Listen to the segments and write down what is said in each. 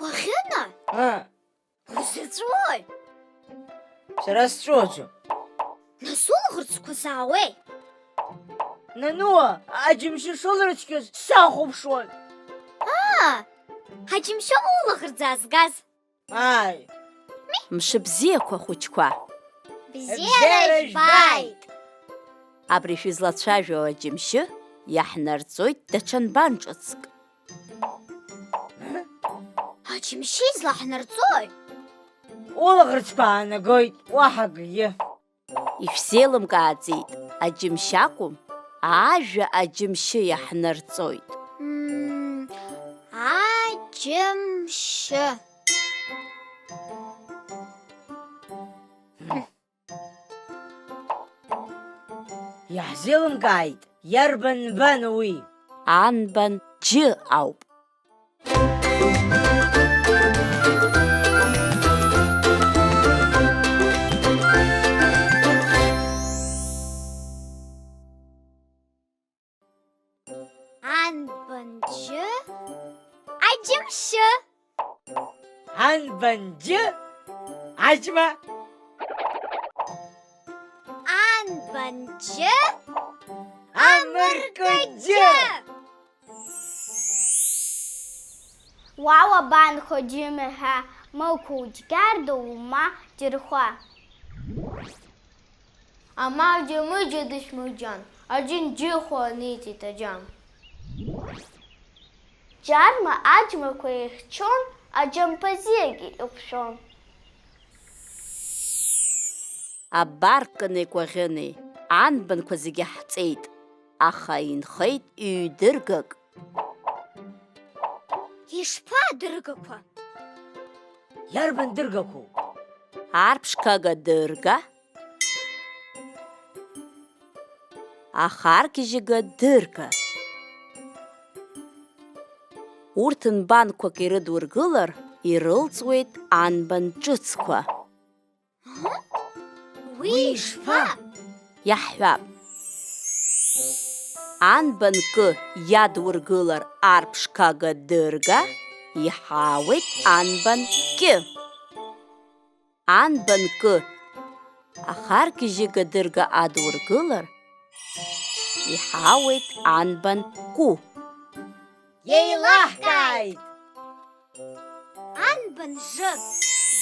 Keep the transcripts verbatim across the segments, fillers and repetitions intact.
Уахьына? Аа. Узыҵәуои? Сара сҵәуаӡом. Нас улаӷырӡқәа заауеи? Нануа, аџьымшьы шылрыцқьоз сахәаԥшуан. Аа, аџьымшьы улаӷырӡ аазгаз. Ааи. Мшыбзиақәа, хәыҷқәа. Бзиара жәбааит! Абри шәызлацәажәо аџьымшьы иаҳнарҵоит даҽа нбан ҿыцк. Аџьымшьы излаҳнарҵои? Улаӷырӡқәа аанагоит, уаҳа акгьы. Ишәзеилымкааӡеит, аџьымшь акәым, ажәа аџьымшьы иаҳнарҵоит. Мм, аџьымшьы. Иаҳзеилымкааит, иарбан нбан уи? Анбан џьы ауп. Анбан џьы? Аџьымшьы. Анбан џьы? Аџьма. Анбан џьы? Амыркыџьы. Уа уабанхо, џьымҳәа, мықә уџьгьарда ума џьырхәа. Амал џьамыџьа дышәмырџьан, аџьынџьыхәа аниҵеит аџьам. Џьарма аџьмақәа еихьчон, аџьампазиагьы ихәшәон. Абар Кынеи Кәаӷьынеи, анбанқәа зегьы ҳҵеит, аха инхеит ҩ-дыргак. Ишԥа дыргақәа? Иарбан дыргақәоу? Арԥшқага дырга, ахаргьежьыга дырга. Урҭ нбанқәак ирыдургылар, ирылҵуеит анбан ҿыцқәа. Уи ишԥа? Иаҳҳәап. Анбан кы иадургылар арԥшқага дырга, иҳауеит анбан кьы. Анбан кы ахаргьежьыга дырга адургылар, иҳауеит анбан кәы. Еилаҳкааит! Анбан жы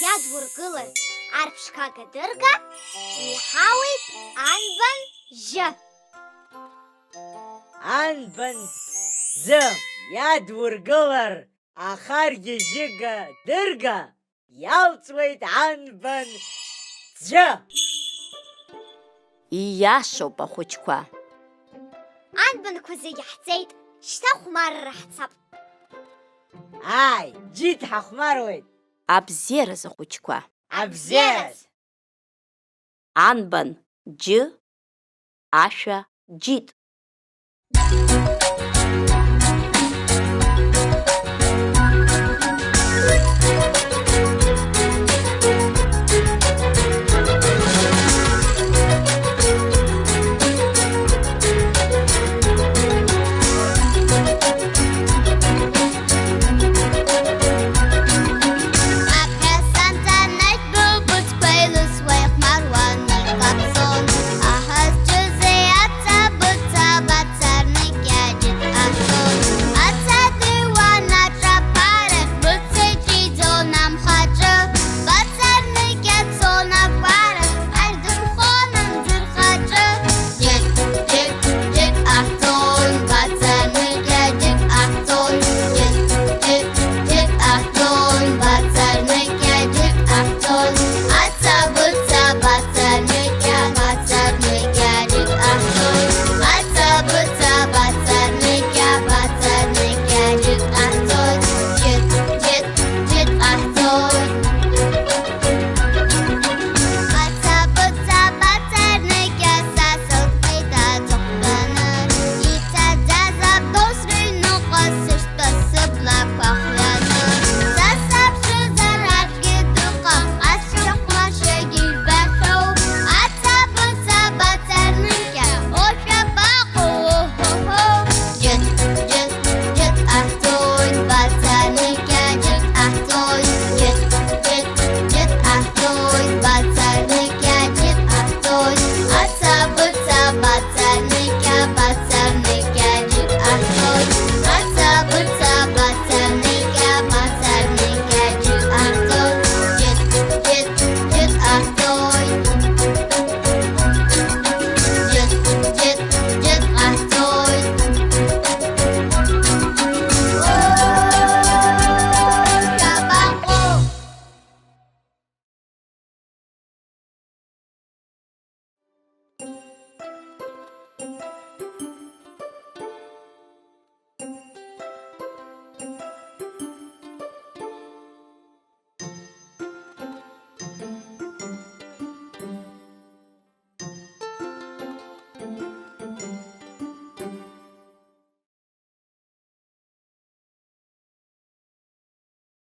иадургылар арԥшқага дырга, иҳауеит анбан жьы. Анбан зы иадургылар ахаргьежьыга дырга, иалҵуеит анбан ӡәы. Ииашоуп, ахәыҷқәа. Анбанқәа зегьы ҳҵеит, шьҭа хәмарра ҳцап. Ааи, џьит ҳахәмаруеит. Абзиараз, ахәыҷқәа. Абзиараз. Анбан џьы ашәа џьит.